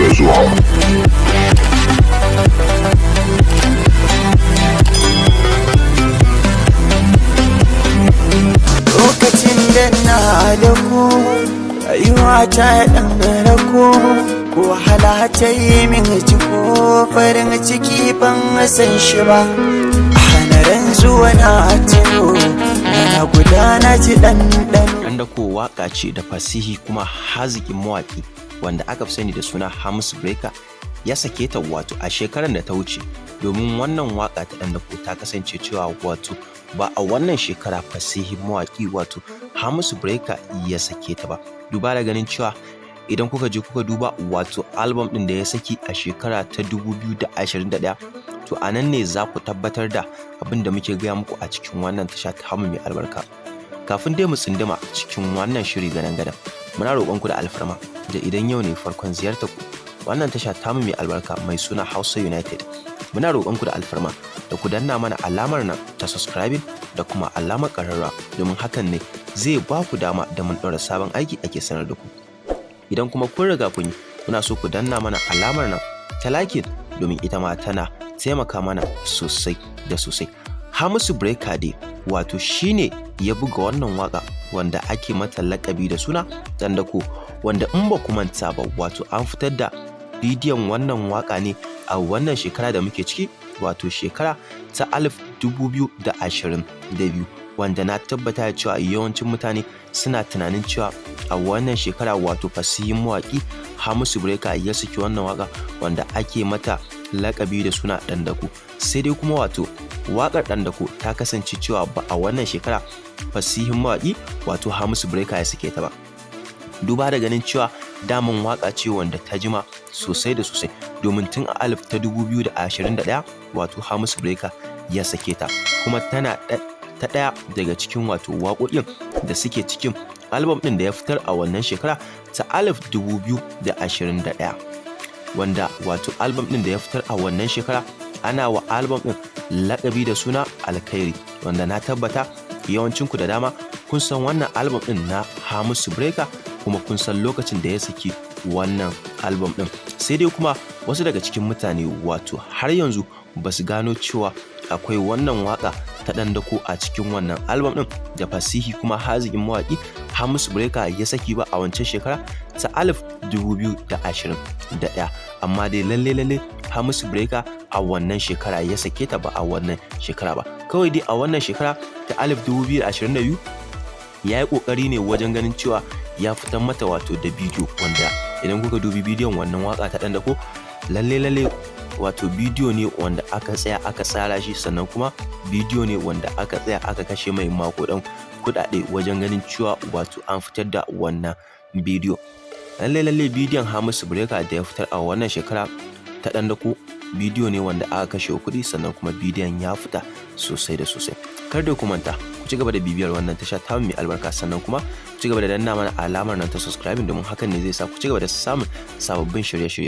da zuwa. Lokacin da na da ku, rayuwa ta ɗan rako, wahala ta yi min ciko, farin ciki ban san shi ba. Hanaran zuwa na tuno, na gudana ji ɗanɗano. Ɗan dako waƙa ce da fasihi kuma haziƙin mawaƙi wanda aka fi sani da suna Hamisu Breaker ya sake ta wato a shekarar da ta wuce. Domin wannan waƙa ta ɗan dako ta kasance cewa wato ba a wannan shekara fasihin mawaƙi wato Hamisu Breaker ya sake ta ba. Duba da ganin cewa idan kuka je kuka duba wato album ɗin da ya saki a shekara ta 2021, to a nan ne za ku tabbatar da abin da muke gaya muku a cikin wannan tasha tamu mai albarka. Kafin dai mu tsunduma cikin wannan shiri gadan-gadan, muna roƙon ku da alfarma da idan yau ne farkon ziyartar ku wannan tasha tamu mai albarka mai suna Hausa United, muna roƙon ku da alfarma da ku danna mana alamar nan ta subscribing da kuma alamar ƙararrawa, domin hakan ne zai ba ku dama da mun ɗaura sabon aiki ake sanar da ku. Idan kuma kun riga kun yi, muna so ku danna mana alamar nan ta liking, domin ita ma tana taimaka mana sosai da sosai. Hamisu Breaker dai wato shine ya buga wannan waka wanda ake mata lakabi da suna Dandako, wanda in ba ku manta ba wato an fitar da bidiyon wannan waka ne a wannan shekara da muke ciki, wato shekara ta 2022, wanda na tabbata cewa yawancin mutane suna tunanin cewa a wannan shekara wato fasihin mawaƙi Hamisu Breaker ya saki wannan waka wanda ake mata lakabi da suna Dandako. Sai dai kuma wato waƙar Dandako ta kasance cewa ba a wannan shekara fasihin mawaƙi wato Hamisu Breaker ya sake ta ba. Duba da ganin cewa daman waka ce wanda ta jima sosai da sosai, domin tun a alif ta 2021 wato Hamisu Breaker ya sake ta, kuma tana ta ɗaya daga cikin wato waƙoƙin da suke cikin album ɗin da ya fitar a wannan shekara ta 2021, wanda wato album ɗin da ya fitar a wannan shekara ana wa album ɗin laƙabi da suna Alkhairi, wanda na tabbata yawancinku da dama kun san wannan album ɗin na Hamisu Breaker, kuma kun san lokacin da ya saki wannan album ɗin. Sai dai kuma wasu daga cikin mutane wato har yanzu ba su gano cewa akwai wannan waka ta ɗan dako a cikin wannan album ɗin da fasihi kuma haziƙin mawaƙi Hamisu Breaker ya saki ba a wancan shekara ta 2021. Amma dai lalle lalle Hamisu Breaker a wannan shekara ya sake ta, ba a wannan shekara ba. Kawai dai a wannan shekara ta 2022 ya yi ƙoƙari ne wajen ganin cewa ya fitar mata wato da bidiyo, wanda idan kuka dubi bidiyon wannan waka ta ɗan dako, lalle lalle wato bidiyo ne wanda aka tsaya aka tsara shi, sannan kuma bidiyo ne wanda aka tsaya aka kashe mai maƙudan kuɗaɗe wajen ganin cewa wato an fitar da wannan bidiyo. Lalle lalle bidiyon Hamisu Breaker da ya fitar a wannan shekara ta ɗan dako bidiyo ne wanda aka kashe kuɗi, sannan kuma bidiyon ya fita sosai da sosai. Kar da ku manta ku ci gaba da bibiyar wannan tasha ta mai albarka, sannan kuma ku ci gaba da danna mana alamar nan ta subscribing, domin hakan ne zai sa ku ci gaba da samun sababbin shirye-shiryen.